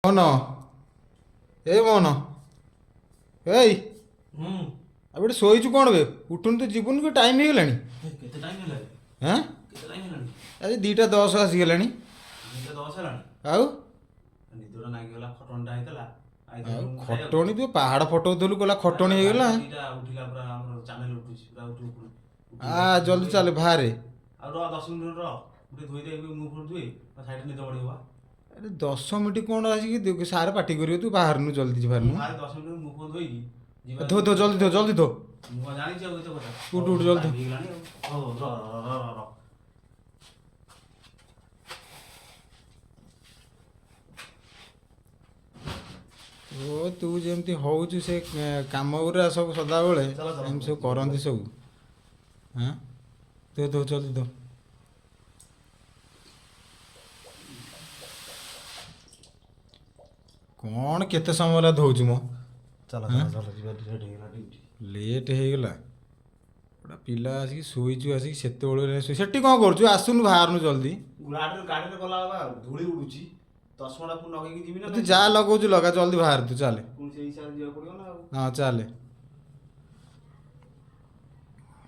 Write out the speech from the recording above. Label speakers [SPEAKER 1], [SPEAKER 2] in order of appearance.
[SPEAKER 1] ମୋହନ, ଏ ମୋହନ, ଏଇ।
[SPEAKER 2] ହୁଁ।
[SPEAKER 1] ଆଉ ଏଠି ଶୋଇଛୁ କ'ଣ ବେ? ଉଠୁନୁ, ତୁ ଯିବୁନି କି? ଟାଇମ୍ ହେଇଗଲାଣି।
[SPEAKER 2] ଏ, କେତେ ଟାଇମ୍ ହେଲାଣି?
[SPEAKER 1] ହେଁ?
[SPEAKER 2] କେତେ ଟାଇମ୍ ହେଲାଣି?
[SPEAKER 1] ଆଜି 2:10 ଆସିଗଲାଣି।
[SPEAKER 2] 2:10 ହେଲାଣି?
[SPEAKER 1] ଆଉ।
[SPEAKER 2] ନିଦଟା ନାଗିଗଲା, ଖଟଣିଟା ହେଇଥିଲା।
[SPEAKER 1] ଆଉ ଖଟଣି, ତୁ ପାହାଡ଼ ଫଟଉଥିଲୁ, କହିଲା ଖଟଣି ହେଇଗଲା।
[SPEAKER 2] 2ଟା ଉଠିଲା ପୁରା, ଆମର ଚ୍ୟାନେଲ ଉଠୁଛି ପୁରା, ଉଠୁ ଉଠୁ।
[SPEAKER 1] ଆ ଜଲ୍ଦି ଚାଲେ, ବାହାରେ।
[SPEAKER 2] ଆଉ ରହ, 10 ମିନିଟ୍ ରହ, ମୁଁ ଟିକେ ଧୋଇ ଦେବି, ମୁଁ ପୁଣି ଧୋଇ ସାଇଡ଼୍, ନିଦ ବଢ଼ିବ।
[SPEAKER 1] ଆରେ 10 ମିନିଟ୍ କ'ଣ? ଆସିକି ସାର୍ ପାଟି କରିବେ, ତୁ ବାହାରୁନୁ, ଜଲ୍ଦି ବାହାରୁନୁ।
[SPEAKER 2] ବାହାରେ 10 ମିନିଟ୍, ମୁହଁ ଫୁହ ଧୋଇକି ଯିବା।
[SPEAKER 1] ଧୋ ଧୋ, ଜଲ୍ଦି ଧୋ, ଜଲ୍ଦି ଧୋ।
[SPEAKER 2] ମୁଁ କଣ ଜାଣିଛି ଆଉ ଏତେ କଥା?
[SPEAKER 1] ଉଠ, ଉଠ, ଜଲ୍ଦି।
[SPEAKER 2] ଟାଇମ୍ ହେଇଗଲାଣି ଆଉ। ହଉ, ରହ ରହ ରହ ରହ।
[SPEAKER 1] ଓ, ତୁ ଯେମିତି ହଉଛୁ ସେ କାମ ଗୁରା ସବୁ ସଦାବେଳେ
[SPEAKER 2] ଚାଲ, ଚାଲ।
[SPEAKER 1] ଏମିତି ସବୁ କରନ୍ତି ସବୁ। ହଁ, ଧୋ ଧୋ, ଜଲ୍ଦି ଧୋ। କ'ଣ କେତେ ସମୟ ହେଲା ଧୋଉଛୁ ମ?
[SPEAKER 2] ଚାଲ ଚାଲ ଚାଲ, ଯିବା, ଲେଟ୍ ହେଇଗଲା ଡ୍ୟୁଟି।
[SPEAKER 1] ଲେଟ୍ ହେଇଗଲା। ଗୋଟେ ପିଲା ଆସିକି ଶୋଇଛୁ, ଆସିକି ସେତେବେଳୁ ସେଠି କ'ଣ କରୁଛୁ? ଆସୁନୁ, ବାହାରୁନୁ ଜଲ୍ଦି।
[SPEAKER 2] ଗାଡ଼ିରେ ଗାଡ଼ିରେ ଗଲା ବେଳେ ଧୂଳି ଉଡୁଛି, ଚଷମାଟା ପୁଣି ଲଗେଇକି ଯିବି ନା?
[SPEAKER 1] ତୁ ଯାହା ଲଗାଉଛୁ ଲଗା, ଜଲ୍ଦି ବାହାର, ତୁ ଚାଲେ।
[SPEAKER 2] ପୁଣି ସେଇ ହିସାବରେ ଯିବାକୁ ପଡ଼ିବ ନା ଆଉ।
[SPEAKER 1] ହଁ, ଚାଲେ।